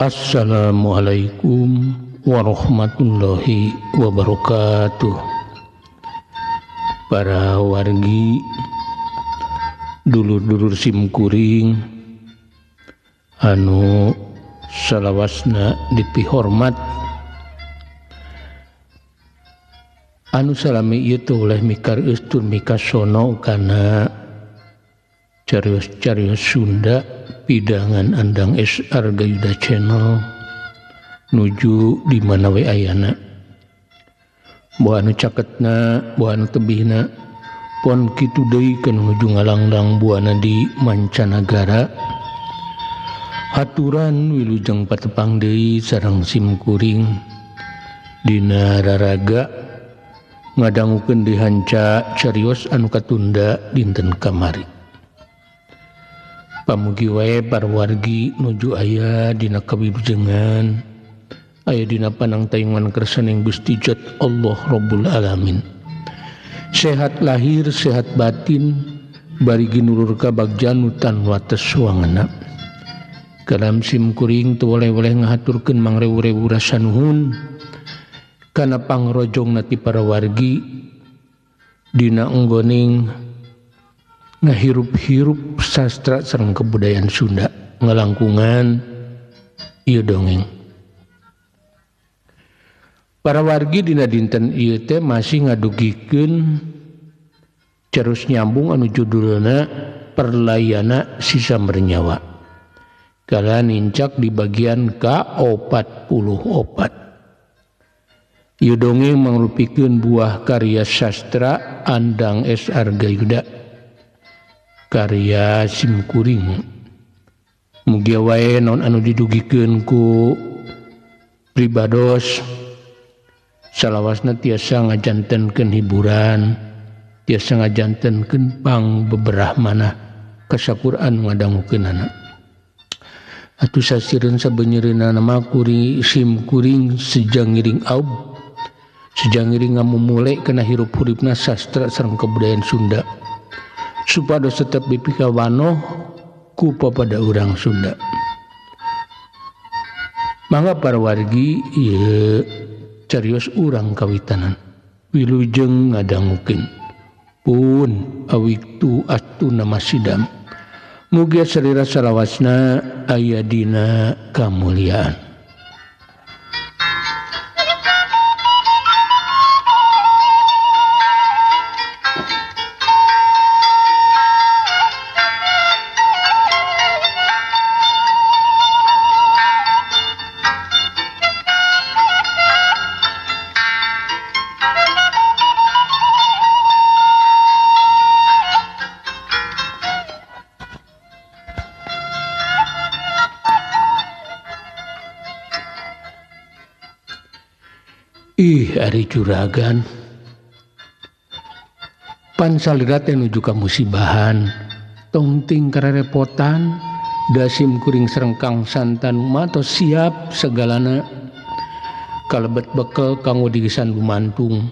Assalamualaikum warahmatullahi wabarakatuh. Para wargi, dulur-dulur simkuring anu salawasna dipihormat, anu salami ieu teh oleh mikar eustur mikasono kana carios-carios Sunda pidangan Andang SR Gayuda Channel nuju di mana we ayana. Boh anu caketna, boh anu tebihna, pon kitu deui kan nuju ngalanglang buana di mancanagara. Haturan wilujeng patepang deui sareng simkuring dina raraga ngadangukeun deui hanca carios anu katunda dinten kamari. Pamugi wae para wargi nuju aya dina kawilujengan, aya dina panangtayungan kersaning Gusti Jat Allah Rabbul Alamin. Sehat lahir, sehat batin, bari ginulur kabagjan tan wates wangena. Kalam simkuring teu woleh-woleh ngahaturkeun mangrewu-rewu rasa nuhun kana pangrojongna ti para wargi dina enggoning ngahirup-hirup sastra sareng kebudayaan Sunda ngalangkungan ieu dongeng. Para wargi dina dinten ieu teh masih ngadugikeun carus nyambung anu judulna Perlayana Sisa Bernyawa. Kala nincak di bagian ka-44. Ieu dongeng mangrupikeun buah karya sastra Andang SR Gayuda, karya simkuring. Mugia wae naon anu didugikeun ku pribados salawasna tiasa ngajantenkeun hiburan, tiasa ngajantenkeun pang beberah manah kasakuran ngadangukeunana. Atuh sasireun sabeunyereunana mah kuring simkuring sejang ngiring aub, sejang ngiring ngamumule kana hirup-huripna sastra sareng kebudayaan Sunda supados tetep dipikawanoh ku papada urang Sunda. Mangga para wargi ieu carios urang kawitanan wilujeng ngadangukeun pun awiktu astuna masidam. Mugia salira salawasna aya dina kamuliaan. Ih, ari juragan. Pan salira teh nuju ka musibahan, tongting karerepotan, dasim kuring sareng Kang Santanu mah tos siap segalana. Kalebet bekel kanggo digisan lumantung.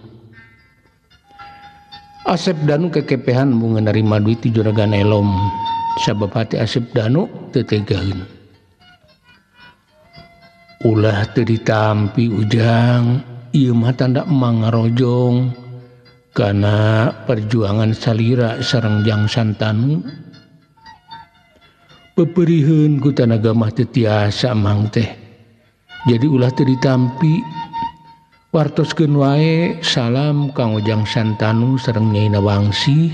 Asep Danu kekepehan mun narima duit ti juragan Elom. Sabab hati Asep Danu teu tegaeun. Ulah teu ditampi ujang. Ieu mah tanda emang ngarojong kana perjuangan salira sareng Jang Santanu. Peperiheun ku tanaga mah teu tiasa mang teh. Jadi ulah teu ditampi. Wartoskeun wae salam kanggo Jang Santanu sareng Nyai Nawangsi.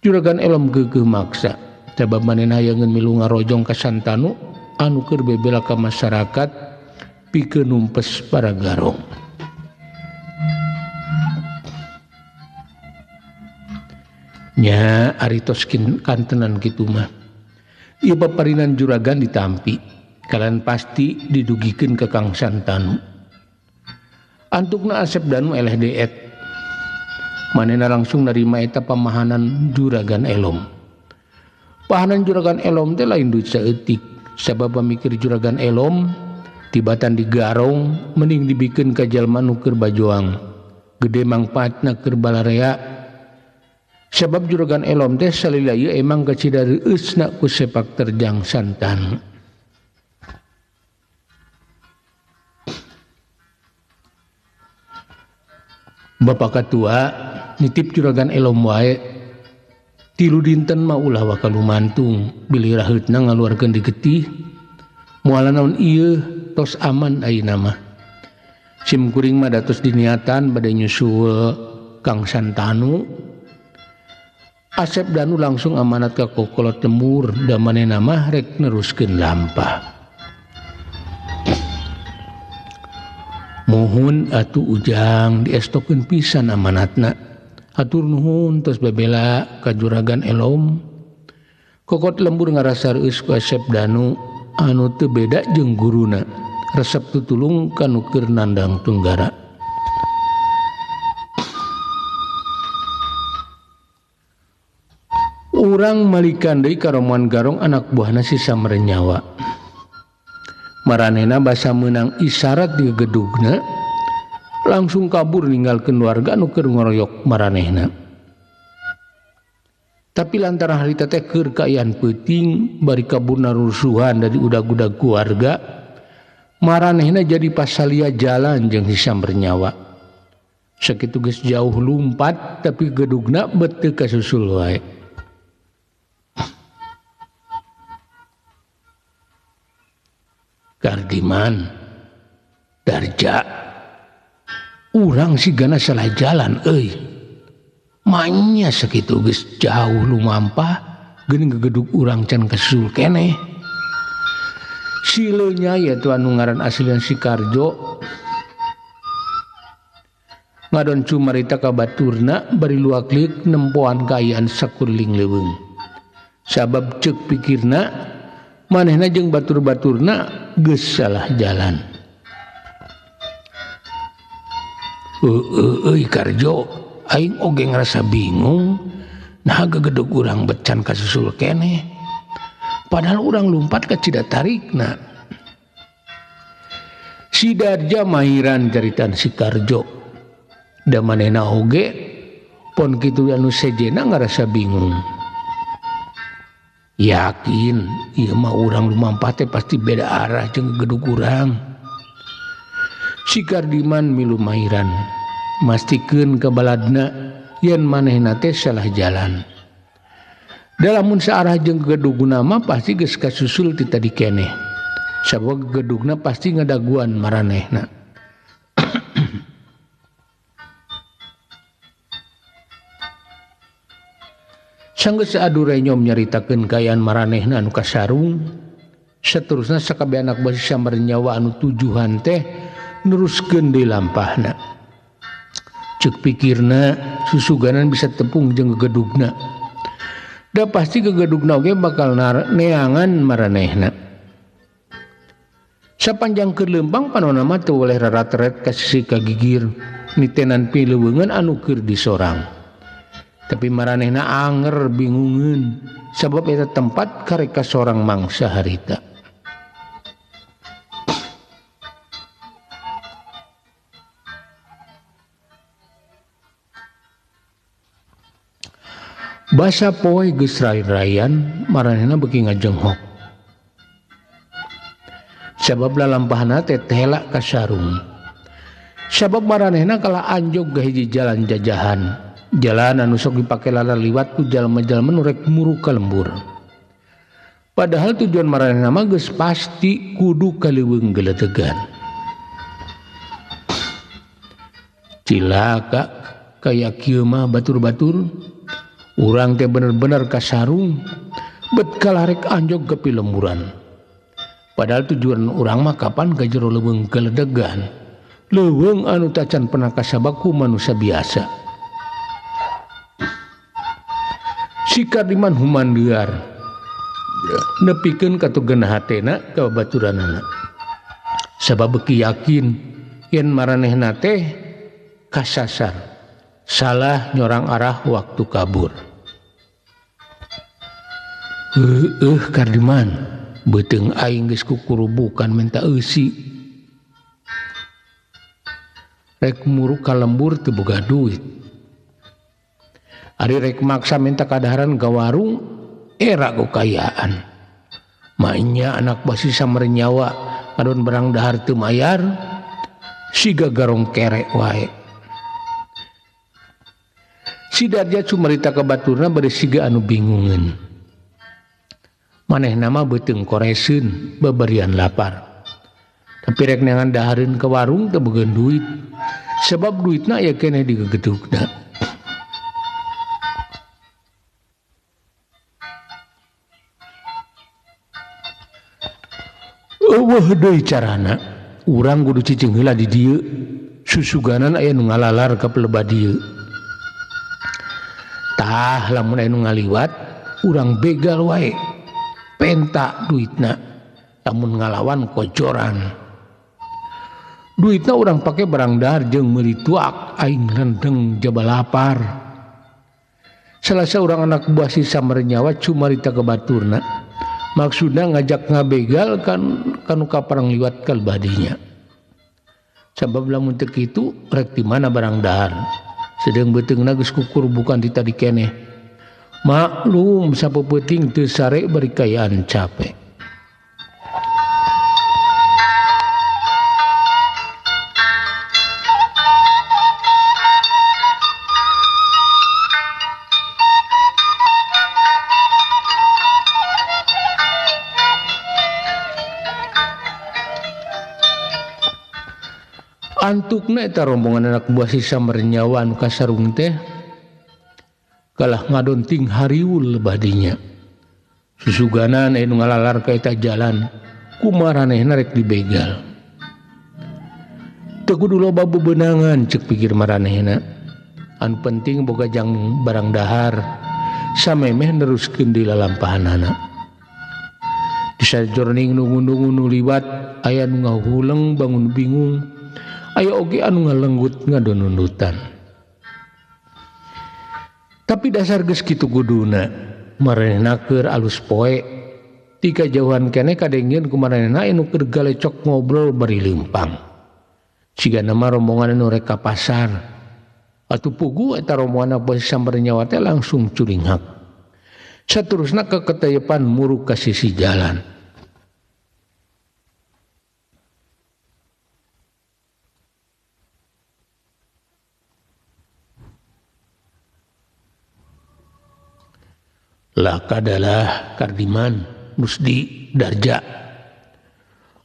Juragan Elom geugeuh maksa sabab manehna hayangeun milu ngarojong ka Santanu anu keur bebela ka masyarakat pikeun numpes para garong. Nya ari tos kantenan kitu mah. Ieu paparinan juragan ditampi, kalian pasti didugikeun ka Kang Santanu. Antukna Asep Danu eleh deet. Manehna langsung narima eta pamahanan juragan Elom. Pahanan juragan Elom teh lain duit saeutik, sabab pamikir juragan Elom tibatan digarong mending dibikeun ka jalma nu keur bajoang gede mangpaatna keur balarea. Sabab juragan Elom teh salila ieu emang kacida reueusna ku sepak terjang Santanu. Bapak Katua nitip juragan Elom wae. Tilu dinten mah ulah waka lumantung bilih raheutna ngaluarkeun di getih. Moal naon ieu tos aman ayeuna mah. Sim kuring mah datos diniatan bade nyusul Kang Santanu. Asep Danu langsung amanat ka kokolot lembur da manehna mah rek neruskeun lampah. Mohon atuh Ujang diestokeun pisan amanatna. Hatur nuhun tos bebela ka juragan Elom. Kokot lembur ngarasa reueus ku Asep Danu anu teu beda jeung guruna. Resep tutulung ka nu keur nandang tunggara. Urang malikan deui ka rombongan Garong anak buahna sisa merenyawa. Maranehna basa meunang isyarat di gedugna langsung kabur ninggalkeun warga nu keur ngoroyok maranehna. Tapi lantaran harita teh keur kaayaan peuting bari kaburna rusuhan dari udag-udag keluarga, maranehna jadi pasalia jalan jeung sisa bernyawa. Sakitu geus jauh lumpat tapi gedugna bet teu kasusul wae. Kardiman, Darja, urang sigana salah jalan euy. Manya sakitu geus jauh lumampah geuning gegedug urang can kasusul keneh. Sileunya yaitu anu ngaran aslian si Karjo ngadon cumarita ka baturna bari luak-liuk nempoan kaayaan sakuliling leuweung. Sabab ceuk pikirna manehna jeung batur-baturna geus salah jalan. Euy Karjo, aing oge ngarasa bingung nah gegedug urang becan kasusul keneh. Padahal urang lumpat ka Cidatarikna. Si Darja mahiran caritaan si Karjo. Da manehna oge pon kitu anu sejena ngarasa bingung. Yakin ieu mah urang lumampat teh pasti beda arah jeung gedug urang. Si Kardiman milu mahiran mastikeun ka baladna yen manehna teh salah jalan. Da lamun saarah jeung gedugna mah pasti geus kasusul ti tadi keneh. Sabab gedugna pasti ngadaguan maranehna. Sanggeus adu renyom nyaritakeun kaayaan maranehna anu kasarung, saterusna sakabeh anak basi sambar nyawa anu tujuhan teh neruskeun deui lampahna. Ceuk pikirna susuganan bisa tepung jeung gegedugna. Da pasti gegedugna oge bakal neangan maranehna. Sapanjang keur leumpang panona mah teu weleh raratret ka sisi kagigir nitenan pileuweungan anu keur disorang. Tapi maranehna anger bingungeun sabab eta tempat karek kasorang mangsa harita. Basa poe geus rai-raian maranehna beuki ngajenghok. Sabab lalampahna teh tela ka sarung. Sabab maranehna kalah anjog ka hiji jalan jajahan. Jalan anu sok dipake lalar liwat ku jalma-jalma nu rek muru ka lembur. Padahal tujuan maranehna mah geus pasti kudu ka leuweung geletegan. Cilaka kaya kieu mah batur-batur urang teh bener-bener kasarung bet kalah rek anjog ke pilemburan. Padahal tujuan urang mah kapan ka jero leuweung geledegan. Leuweung anu tacan pernah kasabak ku manusia biasa. Si Kardiman humandear nepikeun ka tugena hatena ka babaturanana. Sabab beuki yakin yen maranehna teh kasasar salah nyorang arah waktu kabur. Heueuh Kardiman, beuteung aing geus kukurubukan minta eusi. Rek muru ka lembur teu boga duit. Ari rek maksa minta kadaharan ka warung era ku kayaan. Mainya anak basi samernyawa ngadon barang dahar teu mayar siga garong kerek wae. Si Darja cumarita ka baturna bari siga anu bingungeun. Manehna mah beuteung koreseun babarian lapar. Tapi rek neangan dahareun ke warung teu boga duit. Sebab duitna aya keneh di gegedugna. Eueuh deui carana, urang kudu cicing heula di dieu. Susuganan aya nu ngalalar ka pelebah dieu. Tah lamun aya nu ngaliwat, urang begal wae. Penta duitna, lamun ngalawan kocoran. Duitna urang pake barang dahar jeung meuli tuak aing lendeng jaba lapar. Salah saurang anak buah si Samernyawa cumarita ka baturna. Maksudna ngajak ngabegal kan kanu kaparang liwat kalbadinya. Sabab lamun teu kitu rek di mana barang dahar. Sedeng beuteungna geus kukur bukan ti tadi keneh. Maklum sapeupeting teu sare bari kayaan capek. Antukna eta rombongan anak buah si Samernyawa anu kasarung teh kalah ngadonting hariul badinya. Susuganan anu ngalalar ka eta jalan kumaranehna rek dibegal. Teu kudu loba bebenangan ceuk pikir maranehna. Anu penting boga jang barang dahar samemeh neruskeun di lalampahanana. Di sajroning nungu-nungu nu liwat aya nu ngahuleng bangun bingung. Aya oge anu ngalenggut ngadonundutan. Tapi dasar geus kitu kuduna, maranehna keur alus poe. Ti kajauhan keneh kadengieun ku maranehna anu keur galecok ngobrol bari leumpang. Sigana mah rombongan anu rek ka pasar. Atuh pugu eta rombongan poe Samernyawa teh langsung curinghak. Saterusna keketeyepan muruk ka sisi jalan. Lah kadalah Kardiman Musdi Darja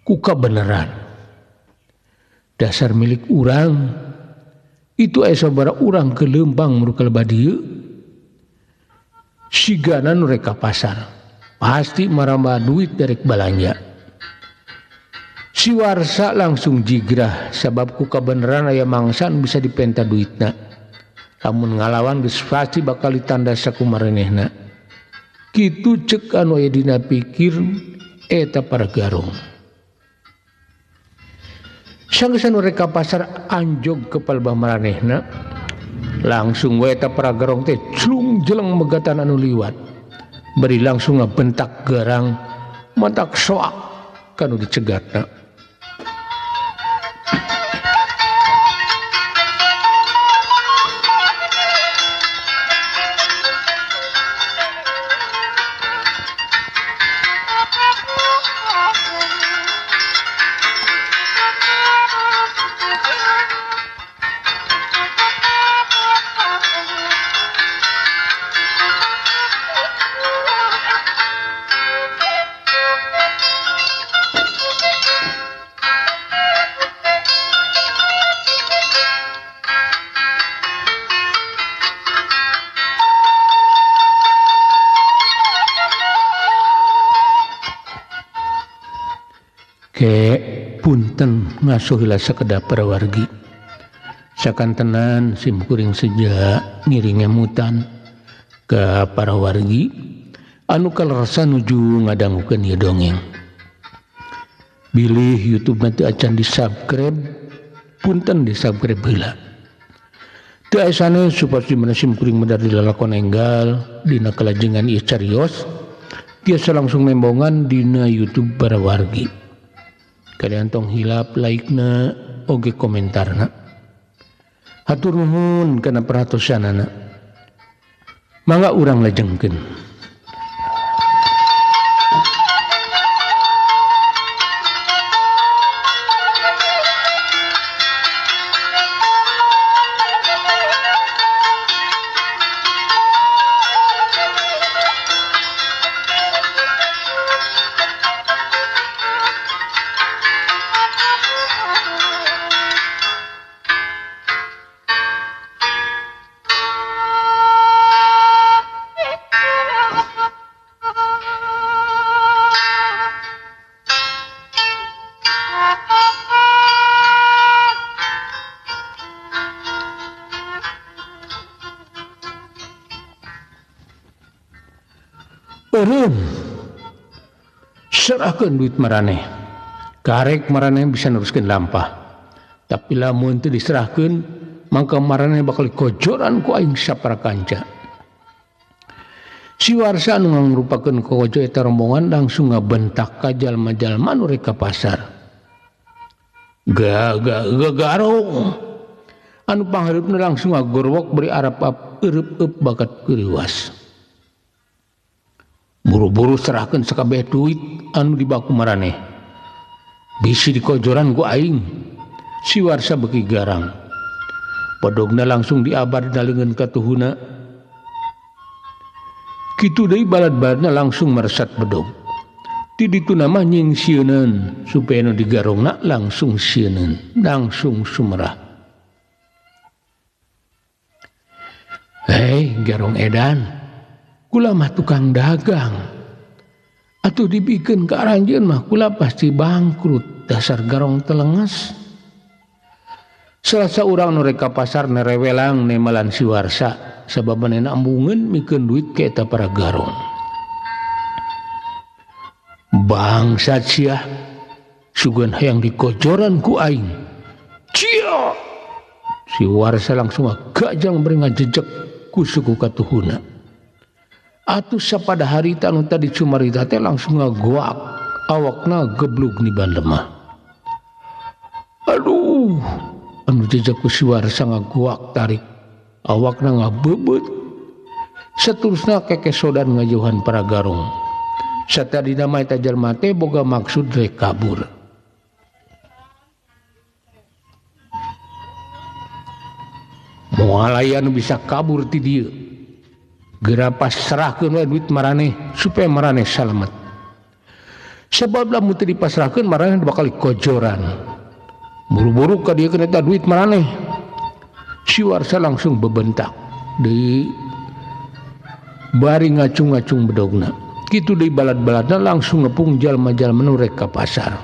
kuka beneran dasar milik urang itu aya sabaraha urang ke leumpang murkel badieu sigana nu rek ka pasar pasti maramba duit derek balanja. Si Warsa langsung jigrah sabab kuka beneran aya mangsa nu bisa dipenta duitna. Lamun ngalawan geus pasti bakal ditanda sakumaranehna. Kitu cek anu aya dina pikir eta para garong. Sanggeus anu rek ka pasar anjog ke palbah maranehna, langsung we eta para garong teh clung jeleng megatan anu liwat. Bari langsung ngabentak garang, matak soak kanu dicegatna. Ke punten ngasuh heula sakedap para wargi. Sakantenan sim kuring seja ngiring ngemutan ka para wargi anu kalersan nuju ngadangukeun ieu dongeng. Bilih YouTube mah teu acan di-subscribe, punten di-subscribe heula. Teu aya sanes supados di mana sim kuring medar dilalakon enggal dina kalajengan ieu carios tiasa langsung nembongan dina YouTube para wargi. Kalian tong hilap like-na oge komentarna. Hatur nuhun kana perhatosanana. Mangga urang lajengkeun. Eureun serahkeun duit maraneh. Karek maraneh bisa neruskeun lampah. Tapi lamun teu diserahkeun mangka maraneh bakal kojoran ku aing saparakanca. Si Warsa anu ngrupakeun kokojo eta rombongan langsung ngabentak ka jalma-jalma nu rek ka pasar. Garong anu panghareupna langsung ngagorwok bari arap-ap eureub-eup bakat keuriwas. Buru-buru serahkeun sakabeh duit anu dibaku maraneh. Bisi dikojoran ku aing. Si Warsa beuki garang. Bedogna langsung diabar dina leungeun katuhuna. Kitu deui balad-baladna langsung meresat bedog. Ti ditu mah nyingsieuneun supaya nu digarongna langsung sieuneun, langsung sumerah. Hei, garong edan. Kula mah tukang dagang. Atuh dibikeun ka aranjeun mah kula pasti bangkrut, dasar garong telenges. Selasa urang nu rek ka pasar nerewelang nemalan si Warsa. Sabab manehna embungeun mikeun duit ka eta para garong. Bangsat sia, sugan hayang dikojoran ku aing. Cia! Si Warsa langsung gajang bari ngajejek ku suku katuhuna. Atuh sapada harita anu tadi cumarita teh langsung ngagoak, awakna geblug niban lemah. Aduh, anu jejek ku si Warsa ngagoak tarik. Awakna ngabebeut. Seterusna kekesodan ngajauhan para garong. Satadina mah eta jalma teh boga maksud rek kabur. Moal aya nu bisa kabur ti dieu. Geura pasrahkeun we duit maraneh supaya maraneh salamet. Sebab lamun teu dipasrahkeun maraneh bakal kojoran. Buru-buru ka dieu keun eta duit maraneh. Si Warsa langsung bebentak di bari ngacung-ngacung bedogna. Kitu deui balad-baladna langsung ngepung jalma-jalma nu rek ka pasar.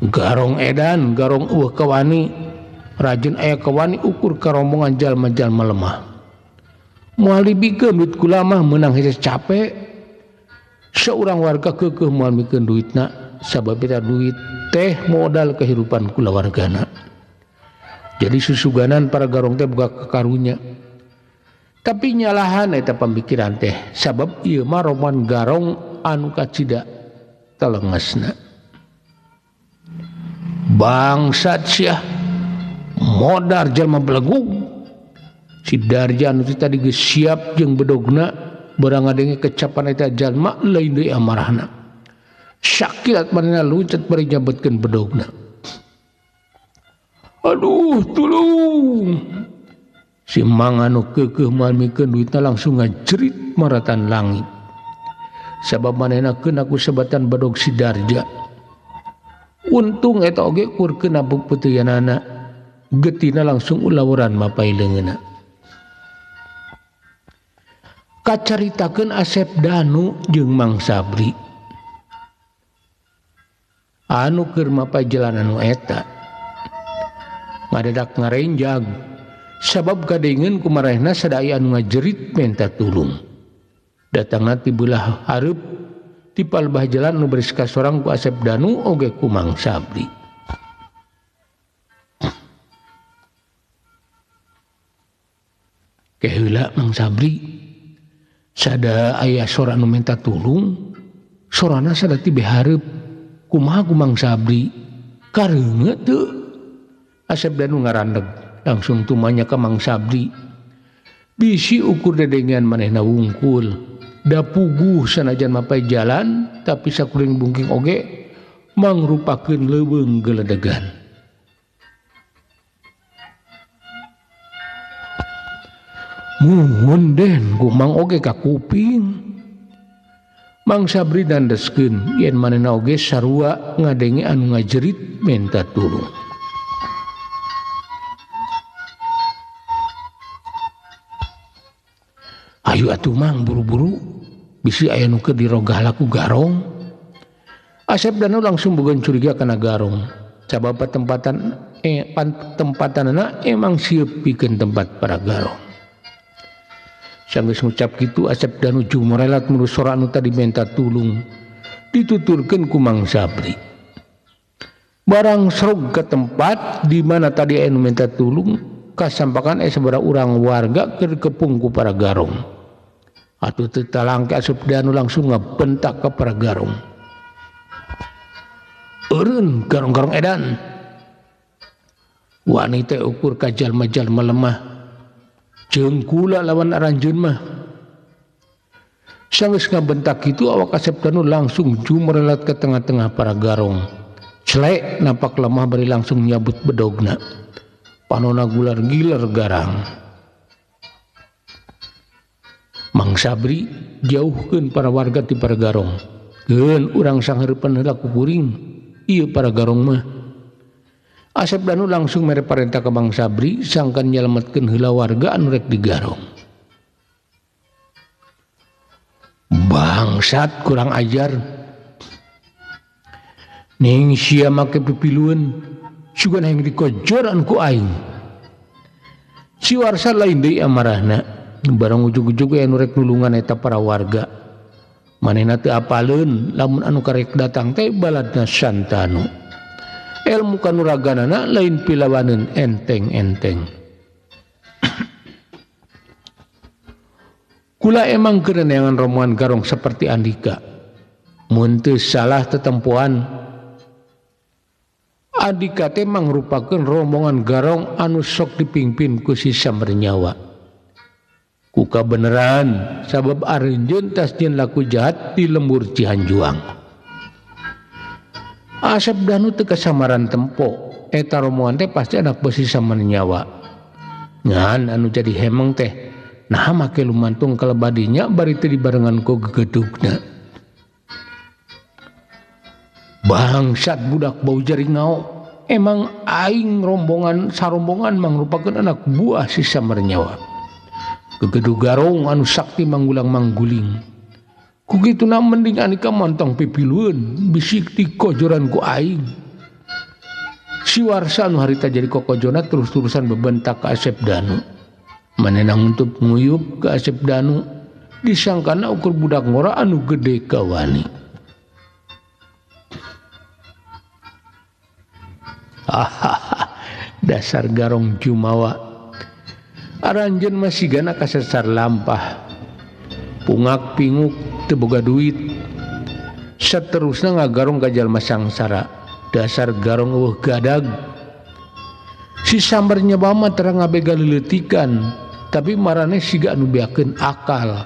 Garong edan, garong eueuh kawani, rajin aya kawani ukur ka rombongan jalma-jalma lemah. Moal dibikeun duit kula mah meunang hese capek. Saurang warga keukeuh moal mikeun duitna sabab eta duit teh modal kehidupan kulawargana. Jadi susuganan para garong teh boga kakarunya. Tapi nyalahan eta pamikiran teh sabab ieu mah roman garong anu kacida telengesna. Bangsat sia, modar jalma belegug. Si Darja anu tadi geus siap jeung bedogna barang ngadenge kecapan eta jalma lain deui amarahna. Sakilat manehna luncat bari nyabetkeun bedogna. Aduh, tulung. Si mang anu keukeuh moal mikeun duitna langsung ngajerit maratan langit. Sabab manehna keun ku sebatan bedog si Darja. Untung eta oge kur keuna peuteunana. Getina langsung ulaweran mapai leungeunna. Kacaritakeun Asep Danu jeung Mang Sabri. Anu keur mapai jalan anu eta. Ngadadak ngarenjag sabab kadengeun ku marehna sadaya anu ngajerit menta tulung. Datangna ti beulah hareup ti palebah jalan nu beres kasorang ku Asep Danu oge ku Mang Sabri. Keheula Mang Sabri sada aya sora anu menta tulung, sorana sada ti hareup. Kumaha ku Mang Sabri kareungeut teu? Asep Danu ngarandeg langsung tumanya ka Mang Sabri. Bisi ukur dedengean manehna wungkul. Da puguh sanajan mapai jalan tapi sakuring bungking oge mangrupakeun leuweung geledegan. Muhun den ku Mang oge ka kuping. Mang Sabri dandeskeun yen manehna oge sarua ngadenge anu ngajerit menta tulung. Ayo atuh Mang buru-buru bisi aya nu keur dirogah laku garong. Asep Danu langsung boga curiga kana garong. Sabab tempatanana emang sieup pikeun tempat para garong. Sanggeus ngucap kitu Asep Danu jumorelat muru sora anu tadi menta tulung dituturkeun ku Mang Sabri. Barang serug ke tempat di mana tadi anu minta tulung kasampakan sabaraha urang warga keur kepung ku para garong. Atuh teu talangke Asep Danu langsung ngabentak ka para garong. Eureun garong-garong edan. Wani teh ukur ka jalma-jalma lemah. Jeung kula lawan aranjeun mah. Sanggeus ngabentak kitu awak Asep Danu langsung jumerelat ke tengah-tengah para garong. Celek napak lemah bari langsung nyabut bedogna. Panona gular giler garang. Mang Sabri jauhkeun para warga ti para garong. Geun urang sangheurepan heula ku kuring. Ieu para garong mah. Asep Danu langsung mere parentah ka Mang Sabri sangkan nyelametkeun heula warga anu rek digarong. Bangsat kurang ajar. Ning sia make pipilueun sugan hayang dikojoran ku aing. Si Warsa lain deui amarahna. Barang ujug-ujug aya nu rek nulungan eta para warga. Manehna teu apaleun lamun anu karek datang teh baladna Santanu. Ilmu kanuraganana lain pilawaneun enteng-enteng. Kula emang kereneangan rombongan garong seperti Andika. Mun teu salah tetempuan Andika teh mangrupakeun rombongan garong anu sok dipimpin ku si Samernyawa. Ku kabeneran sabab aranjeun tas jeung laku jahat di lembur Cihanjuang. Asep Danu teu kasamaran tempo eta rombongan teh pasti anak besi Samernyawa. Ngan anu jadi hemeng teh nah make lumantung kalebadinya bari teu dibarengan ku gegedugna. Bangsat budak bau jaringau emang aing rombongan sarombongan mangrupakeun anak buah si Samernyawa. Gegedug garong anu sakti manggulang mangguling. Ku kituna mending Andika montong pipilueun bisik dikojoran ku aing. Si Warsa anu harita jadi kokojona terus-terusan bebentak ka Asep Danu. Manehna nguntup nguyup ka Asep Danu disangkana ukur budak ngora anu gede kawani. Hahaha, dasar garong jumawa. Aranjeun masih gana kasesar lampah. Pungak pinguk teu boga duit. Saterusna ngagarong ka jalma sangsara. Dasar garong eueuh gadag. Si Samernyawa mah terang ngabega leuleutikan, tapi maraneh siga anu beakeun akal.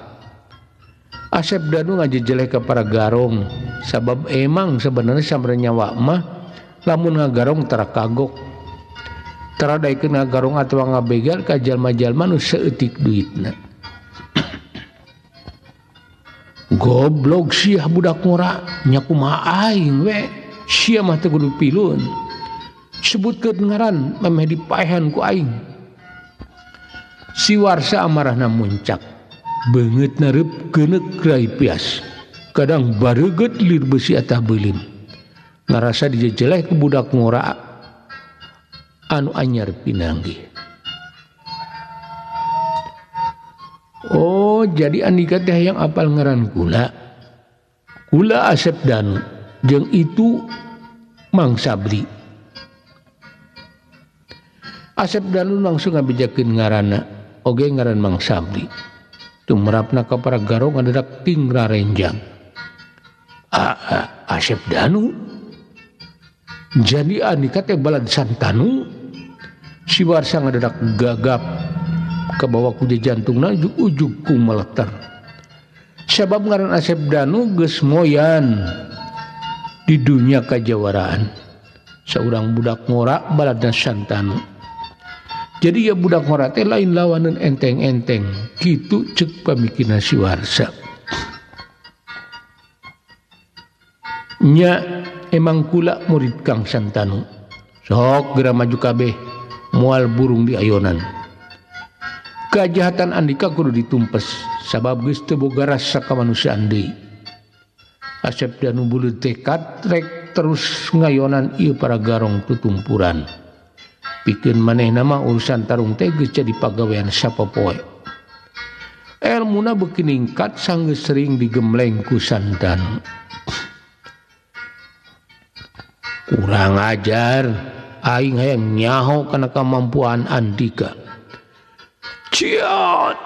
Asep Danu ngajejeleh ka para garong, sabab emang sebenarnya Samernyawa mah lamun ngagarong tara kagok. Tara daekeun ngagarong atawa ngabegal ka jalma-jalma nu saeutik duitna. Goblok sia budak ngora, nya kumaha aing we, sia mah teu kudu pilueun. Sebutkeun ngaran memeh dipaehan ku aing. Si Warsa amarahna muncak. Beungeutna reup geuneuk rai pias. Kadang bareugeut lir besi atah beulim. Ngarasa dijejeleh ku budak ngora anu anyar pinanggih. Oh, jadi Andika teh hayang apal ngaran kula. Kula Asep Danu jeung itu Mang Sabri. Asep Danu langsung ngabejakeun ngaranna, oge ngaran Mang Sabri. Tumerapna ka para garong ngadadak ting rarenjang. Asep Danu. Jadi Andika teh balad Santanu. Si Warsa ngadadak gagap kabawa ku jantungna ujug-ujug ku meleter. Sabab ngaran Asep Danu geus moyan di dunia kajawaraan. Saurang budak ngora baladna Santanu. Jadi ya budak ngora teh lain lawaneun enteng-enteng. Kitu ceuk pamikirna si Warsa. Nya emang kula murid Kang Santanu. Sok geura maju kabeh, moal burung di ayonan. Kajahatan Andika kudu ditumpes sabab geus teu boga rasa kamanusiaan deui. Asep Danu beuleut tekad rek terus ngayonan ieu para garong tutumpuran. Pikeun manehna mah urusan tarung teh geus jadi pagawean sapopoe. Elmuna beuki ningkat sanggeus sering digemleng ku Santanu. Kurang ajar, aing hayang nyaho kana kamampuan Andika. Ciot!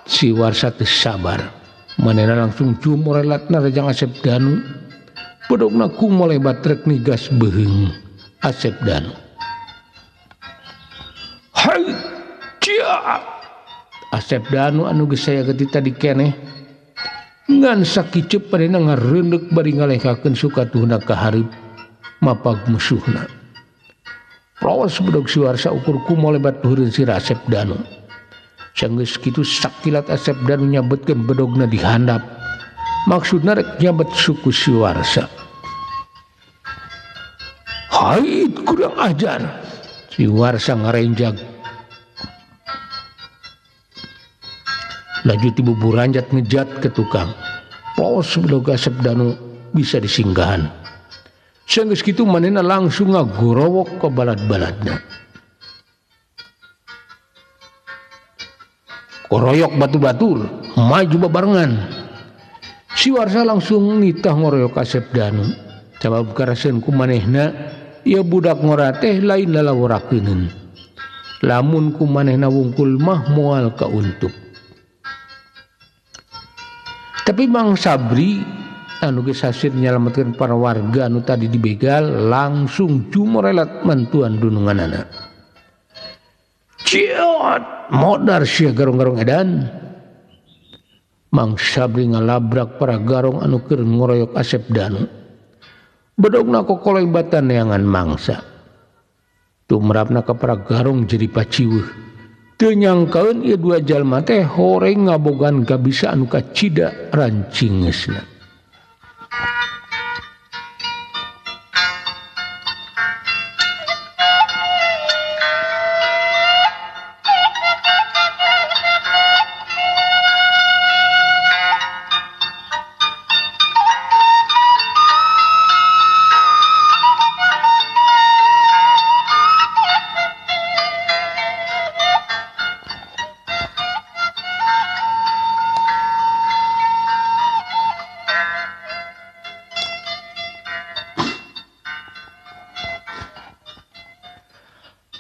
Si Warsa teu sabar. Manehna langsung cumorelatna rejang Asep Danu. Bedogna kumolebat rek nigas beuheung Asep Danu. Hai! Ciot! Asep Danu anu geus saya geti tadi keneh. Ngan sakiceup manehna ngareundek bari ngalehkakeun sukatuhna ka hareup mapag musuhna. Rawas bedog si Warsa ukur kumolebat luhureun si Asep Danu. Sanggeus kitu sakilat Asep Danu nyabetkeun bedogna di handap. Maksudna rek nyabet suku si Warsa. Hait kurang ajar. Si Warsa ngarenjag. Laju ti buburanjat ngejat ke tukang. Pos bedog Asep Danu bisa disinggahan. Sanggeus kitu manehna langsung ngagorowok ke balad-baladna. Koroyok batu-batur, maju babarengan. Si Warsa langsung nitah ngoroyok Asep Danu. Sabab karaseun ku manehna, ieu budak ngora teh lain lalaworakeunun. Lamun ku manehna wungkul mah moal kauntuk. Tapi Mang Sabri anu geus hasil nyalametkeun para warga anu tadi dibegal langsung cumorelat mantuan dununganana. Ciot, modar sia garong-garong edan. Mang Sabri ngalabrak para garong anu keur ngoroyok Asep Danu. Bedogna kokolebatan neangan mangsa. Tumrapna ka para garong jadi paciweuh. Teu nyangkaeun ieu dua jalma teh horeng ngabogaan kabisa anu kacida rancingeusna.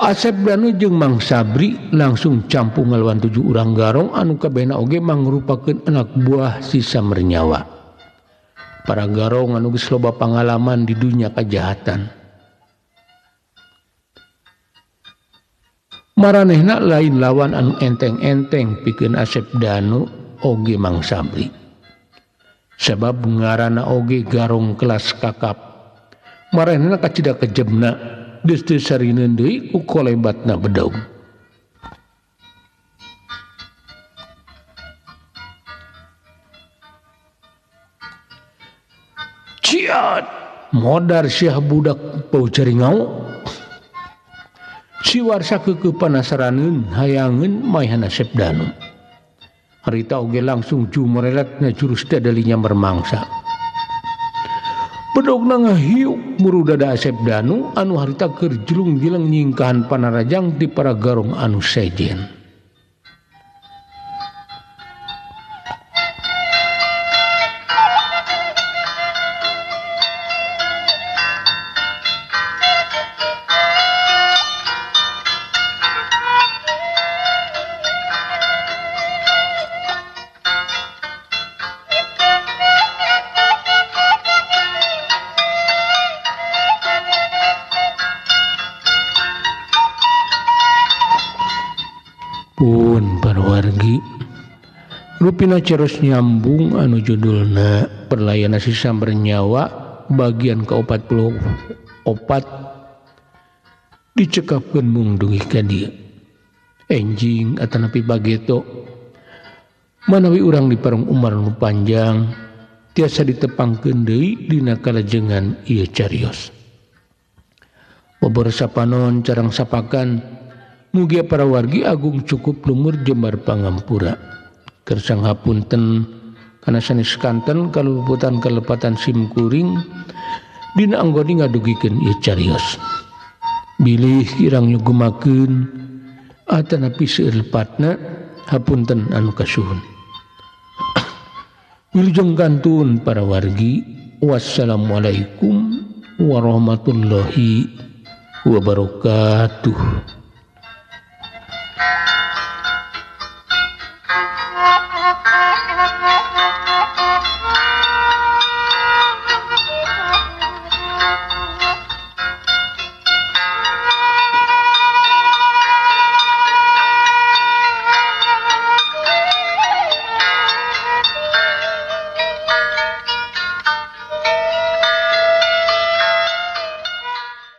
Asep Danu jeung Mang Sabri langsung campur ngalawan 7 urang garong anu kabehna oge mangrupakeun anak buah si Samernyawa. Para garong anu geus loba pangalaman di dunya kajahatan. Maranehna lain lawan anu enteng-enteng pikeun Asep Danu oge Mang Sabri. Sabab ngaranna oge garong kelas kakap. Maranehna kacida kejemna. Geus teu sarineun deui ku kolebatna bedog. Ciat, modar siah budak bau jaringau. Si Warsa keukeuh panasaraneun hayangeun maehan Asep Danu. Harita oge langsung jumorelatna jurus dadalinya mermangsa. Bedogna ngahiuk muru dada Asep Danu anu harita keur jelung-jeleng nyingkahan panarajang ti para garong anu sejen. Pun parwargi rupina ceros nyambung anu judulna Perlayan Si Sambernyawa bagian ke-44 dicekapkeun mung dugi ka dieu. Enjing atanapi bageto manawi urang di parung umar nu panjang tiasa ditepangkeun deui dina kalajengan ieu carios. Bobor sapanon carang sapakan mugia para wargi agung cukup lumur jembar pangampura. Kersang hapunten kana sanes kanten kaluputan kalepatan sim kuring dina anggoni ngadugikeun ieu carios. Bilih kirang nyugemakeun atanapi seueur lepatna hapunten anu kasuhun. Wilujeng kantun para wargi. Wassalamualaikum warahmatullahi wabarakatuh.